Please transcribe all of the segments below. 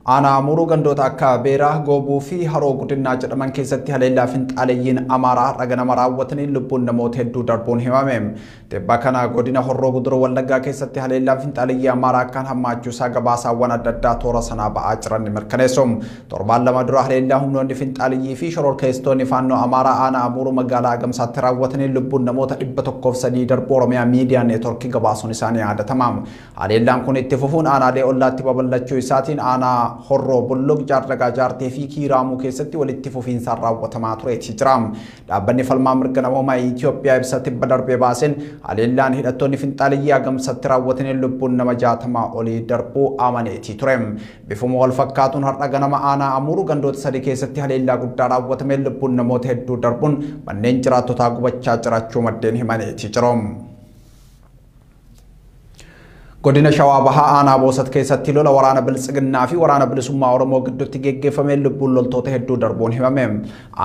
Aanaa Amuruu gandoota akka Beeraa, Goobuu fi Haroo Gudinnaa jedhaman keessatti haleellaa finxaaleeyyiin Amaaraa har'a ganama raawwataniin lubbuun namoota hedduu darbuun himame. Tibba kana godina Horroo Guduruu Wallaggaa keessatti haleellaan finxaaleeyyii Amaaraa akkaan hammaachuu isaa gabaasaawwan adda addaa toora sanaa ba'aa jiran ni mirkaneessu. Torbaan 2 dura haleellaa humnoonni finxaaleeyyii fi shororkeessitoonni faannoo Amaaraa aanaa Amuruu magaalaa Agamsaatti raawwataniin lubbuun namoota 103 darbuu Oromiyaa Miidiyaa Neetworkii gabaasuun isaanii yaadatama. Haleellaan kun itti fufuun aanaalee ollaatti babal'achuu isaatiin aanaa Horroo Bulluq, Jaardagaa Jaartee fi Kiiraamuu keessatti walitti fufiinsaan raawwatamaa tureeti jira. Dhaabbanni falmaa mirga namoomaa Itoophiyaa ibsa tibba darbee baaseen haleellaan hidhattoonni finxaaleeyyii Agamsatti raawwataniin lubbuun nama 60 olii darbuu amaneeti ture. Bifuma wal fakkaatuun har'a ganama aanaa Amuruu gandoota 3 keessatti haleellaa guddaa raawwatameen lubbuun namoota hedduu darbuun manneen jiraattotaa gubachaa jiraachuu maddeen himaneeti jiru. Godina Shawaa Bahaa aanaa Boosat keessatti lola waraana Biltsiginnaa fi waraana bilisummaa Oromoo gidduutti geggeeffameen lubbuun loltoota hedduu darbuun himame.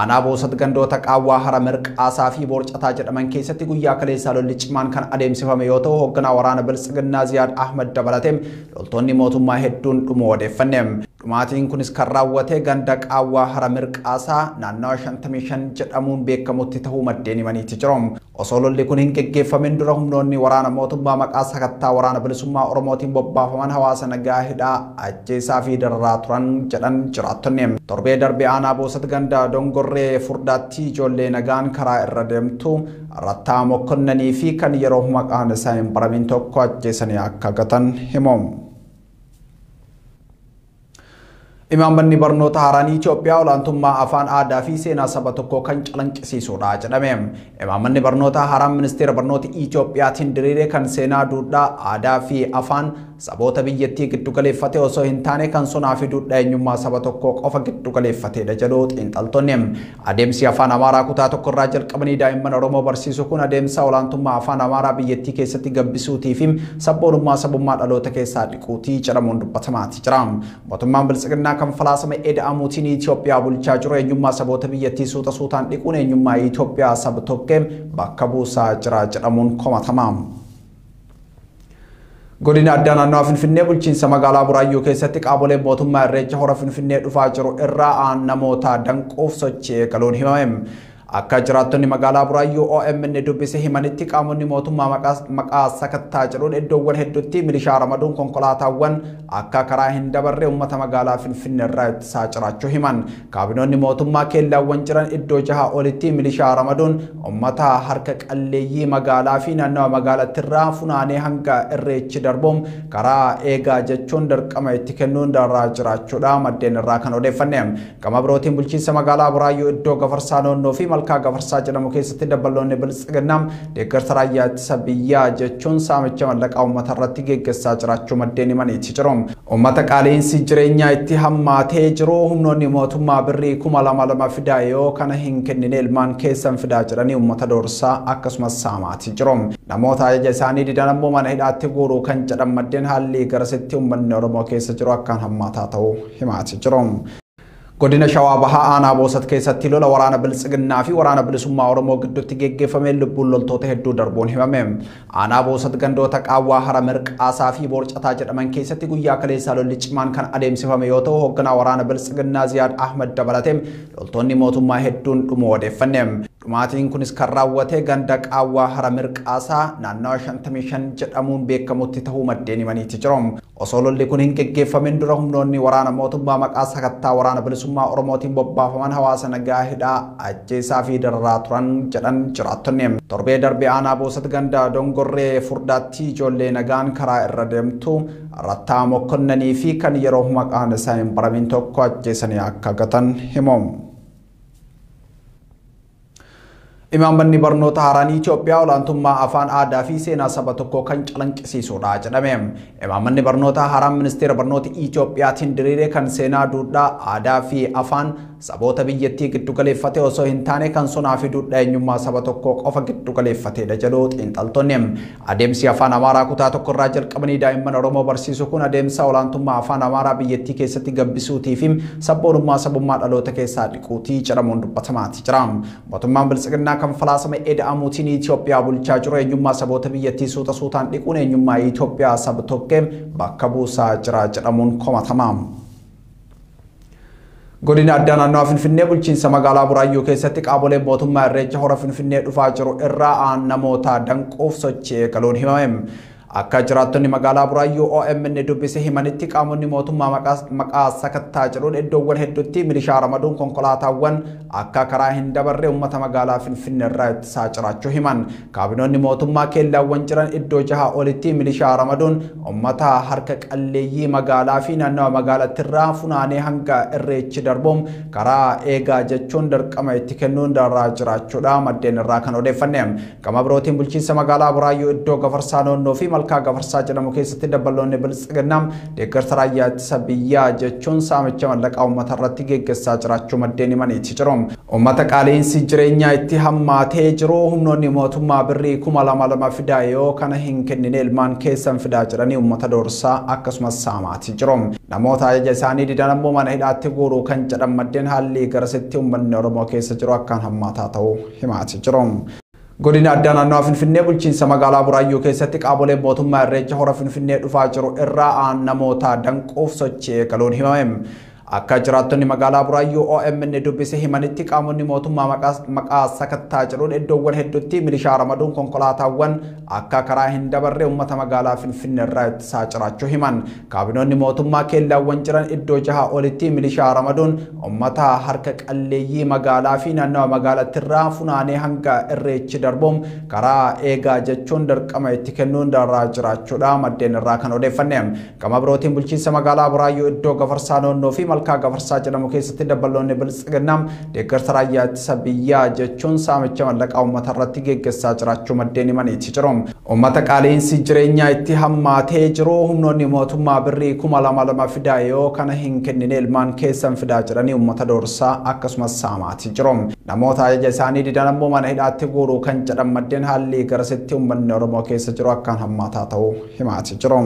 Aanaa Boosat gandoota Qaawwaa, Hara Mirqaasaa fi Boorcataa jedhaman keessatti guyyaa kaleessaa lolli cimaan kan adeemsifame yoo ta'u, hoogganaa waraana Biltsiginnaa Ziyaad Ahmad dabalatee loltoonni mootummaa hedduun dhumuu odeeffanne. Dhumaatiin kunis kan raawwate ganda Qaawwaa Hara Mirqaasaa naannawa 55 jedhamuun beekamutti ta'uu maddeen himaniiti jiru. Osoo lolli kun hin geggeeffamin dura humnoonni waraana mootummaa maqaa sakattaa waraana bilisummaa Oromootiin bobbaafaman hawaasa nagaa hidhaa, ajjeesaa fi dararaa turan jedhan jiraattonni. Torbee darbe aanaa Boosat ganda Dongorree Furdaatti ijoollee nagaan karaa irra deemtu Rattaa Mokkonnanii fi kan yeroo maqaan isaa hin baramin tokko ajjeesanii akka gatan himu. Imaammanni barnoota haaraan Itoophiyaa olaantummaa afaan aadaa fi seenaa saba tokkoo kan calanqisiisudha jedhame. Imaammanni barnoota haaraan ministeera barnoota Itoophiyaatiin diriire kan seenaa, duudhaa, aadaa fi afaan saboota biyyattii giddu galeeffate osoo hin taane kan sonaa fi duudhaa eenyummaa saba tokkoo qofa giddu galeeffatedha jedhu xiinxaltoonni. Adeemsi afaan Amaaraa kutaa tokkorraa jalqabanii daa'imman Oromoo barsiisu kun adeemsa olaantummaa afaan Amaaraa biyyattii keessatti gabbisuutii fi sabboonummaa sabummaa dhaloota keessaa dhiquutii jedhamuun dubbatamaati jira. Mootummaan Biltsiginnaa kan falaasama eda'amuutiin Itoophiyaa bulchaa jiru eenyummaa saboota biyyattii suuta suutaan dhiquun eenyummaa Itoophiyaa saba tokkee bakka buusaa jira jedhamuun komatama. Godina addaa naannawaa Finfinnee bulchiinsa magaalaa Buraayyuu keessatti qaamoleen mootummaa irreecha hora Finfinnee dhufaa jiru irraa namoota danquuf sochii eegaluun himame. Akka jiraattonni magaalaa Buraayyuu OMN dubbise himanitti qaamonni mootummaa maqaa sakattaa jedhuun iddoowwan hedduutti milishaa ramaduun konkolaataawwan akka karaa hin dabarre uummata magaalaa Finfinnee irraa ittisaa jiraachuu himan. Kaabinoonni mootummaa keellaawwan jiran iddoo 6 olitti milishaa ramaduun uummata harka qalleeyyii magaalaa fi naannawa magaalattii irraa funaanee hanga irreechi darbuun karaa eegaa jechuun dirqama itti kennuun dararaa jiraachuudha maddeen irraa kan odeeffanne. Gama birootiin bulchiinsa magaalaa Buraayyuu iddoo Gafarsaa Noonnoo fi Malkaa Gafarsaa jedhamu keessatti dabballoonni Biltsiginnaa deeggarsa raayyaa ittisa biyyaa jechuun saamicha mallaqaa uummata irratti geggeessaa jiraachuu maddeen himaniiti jiru. Uummata qaala'insi jireenyaa itti hammaatee jiru humnoonni mootummaa birrii 2000 fidaa yoo kana hin kennine ilmaan keessan fidaa jedhanii uummata doorsaa akkasumas saamaati jiru. Namoota ajaja isaanii didan ammoo mana hidhaatti guuruu kan jedhan maddeen haalli garasitti uummanni Oromoo keessa jiru akkaan hammaataa ta'uu himaati jiru. Godina Shawaa Bahaa aanaa Boosat keessatti lola waraana Biltsiginnaa fi waraana bilisummaa Oromoo gidduutti geggeeffameen lubbuun loltoota hedduu darbuun himame. Aanaa Boosat gandoota Qaawwaa, Hara Mirqaasaa fi Boorcataa jedhaman keessatti guyyaa kaleessaa lolli cimaan kan adeemsifame yoo ta'u, hoogganaa waraana Biltsiginnaa Ziyaad Ahmad dabalatee loltoonni mootummaa hedduun dhumuu odeeffanne. Dhumaatiin kunis kan raawwate ganda Qaawwaa Hara Mirqaasaa naannawa 55 jedhamuun beekamutti ta'uu maddeen himaniiti jiru. Osoo lolli kun hin geggeeffamin dura humnoonni waraana mootummaa maqaa sakattaa waraana bilisummaa Oromootiin bobbaafaman hawaasa nagaa hidhaa, ajjeesaa fi dararaa turan jedhan jiraattonni. Torbee darbe aanaa Boosat ganda Dongorree Furdaatti ijoollee nagaan karaa irra deemtu Rattaa Mokkonnanii fi kan yeroo maqaan isaa hin baramin tokko ajjeesanii akka gatan himu. Imaammanni barnoota haaraan Itoophiyaa olaantummaa afaan aadaa fi seenaa saba tokkoo kan calanqisiisudha jedhame. Imaammanni barnoota haaraan ministeera barnoota Itoophiyaatiin diriire kan seenaa, duudhaa, aadaa fi afaan saboota biyyattii giddu galeeffate osoo hin taane kan sonaa fi duudhaa eenyummaa saba tokkoo qofa giddu galeeffatedha jedhu xiinxaltoonni. Adeemsi afaan Amaaraa kutaa tokkorraa jalqabanii daa'imman Oromoo barsiisu kun adeemsa olaantummaa afaan Amaaraa biyyattii keessatti gabbisuutii fi sabboonummaa sabummaa dhaloota keessaa dhiquutii jedhamuun dubbatamaati jira. Mootummaan Biltsiginnaa kan falaasama eda'amuutiin Itoophiyaa bulchaa jiru eenyummaa saboota biyyattii suuta suutaan dhiquun eenyummaa Itoophiyaa saba tokkee bakka buusaa jira jedhamuun komatama. Godina addaa naannawaa Finfinnee bulchiinsa magaalaa Buraayyuu keessatti qaamoleen mootummaa Irreecha hora Finfinnee dhufaa jiru irraa namoota danquuf sochii eegaluun himame. Akka jiraattonni magaalaa Buraayyuu OMN dubbise himanitti qaamonni mootummaa maqaa sakattaa jedhuun iddoowwan hedduutti milishaa ramaduun konkolaataawwan akka karaa hin dabarre uummata magaalaa Finfinnee irraa ittisaa jiraachuu himan. Kaabinoonni mootummaa keellaawwan jiran iddoo jaha olitti milishaa ramaduun uummata harka qalleeyyii magaalaa fi naannawa magaalatti irraa funaanee hanga Irreechi darbuun karaa eegaa jechuun dirqama itti kennuun dararaa jiraachuudha maddeen irraa kan odeeffanne. Gama birootiin bulchiinsa magaalaa Buraayyuu iddoo Gafarsaa Noonnoo fi Malkaa Gafarsaa jedhamu keessatti dabballoonni Biltsiginnaa deeggarsa raayyaa ittisa biyyaa jechuun saamicha mallaqaa uummata irratti geggeessaa jiraachuu maddeen himaniiti jiru. Uummata qaala'insi jireenyaa itti hammaatee jiru humnoonni mootummaa birrii 2000 fidaa yoo kana hin kennine ilmaan keessan fidaa jedhanii uummata doorsaa akkasumas saamaati jiru. Namoota ajaja isaanii didan ammoo mana hidhaatti guuruu kan jedhan maddeen haalli garasitti uummanni Oromoo keessa jiru akkaan hammaataa ta'uu himaati jiru. Godina addaa naannawaa Finfinnee bulchiinsa magaalaa Buraayyuu keessatti qaamoleen mootummaa Irreecha hora Finfinnee dhufaa jiru irraa namoota danquuf sochii eegaluun himame. Akka jiraattonni magaalaa Buraayyuu OMN dubbise himanitti qaamonni mootummaa maqaa sakattaa jedhuun iddoowwan hedduutti milishaa ramaduun konkolaataawwan akka karaa hin dabarre uummata magaalaa Finfinnee irraa ittisaa jiraachuu himan. Kaabinoonni mootummaa keellaawwan jiran iddoo jaha olitti milishaa ramaduun uummata harka qalleeyyii magaalaa fi naannawa magaalatti irraa funaanee hanga Irreechi darbuun karaa eegaa jechuun dirqama itti kennuun dararaa jiraachuudha maddeen irraa kan odeeffanne. Gama birootiin bulchiinsa magaalaa Buraayyuu iddoo Gafarsaa Noonnoo fi Malkaa Gafarsaa jedhamu keessatti dabballoonni Biltsiginnaa deeggarsa raayyaa ittisa biyyaa jechuun saamicha mallaqaa uummata irratti geggeessaa jiraachuu maddeen himaniiti jiru. Uummata qaala'insi jireenyaa itti hammaatee jiru humnoonni mootummaa birrii 2000 fidaa yoo kana hin kennine ilmaan keessan fidaa jedhanii uummata doorsaa akkasumas saamaati jiru. Namoota ajaja isaanii didan ammoo mana hidhaatti guuruu kan jedhan maddeen haalli garasitti uummanni Oromoo keessa jiru akkaan hammaataa ta'uu himaati jiru.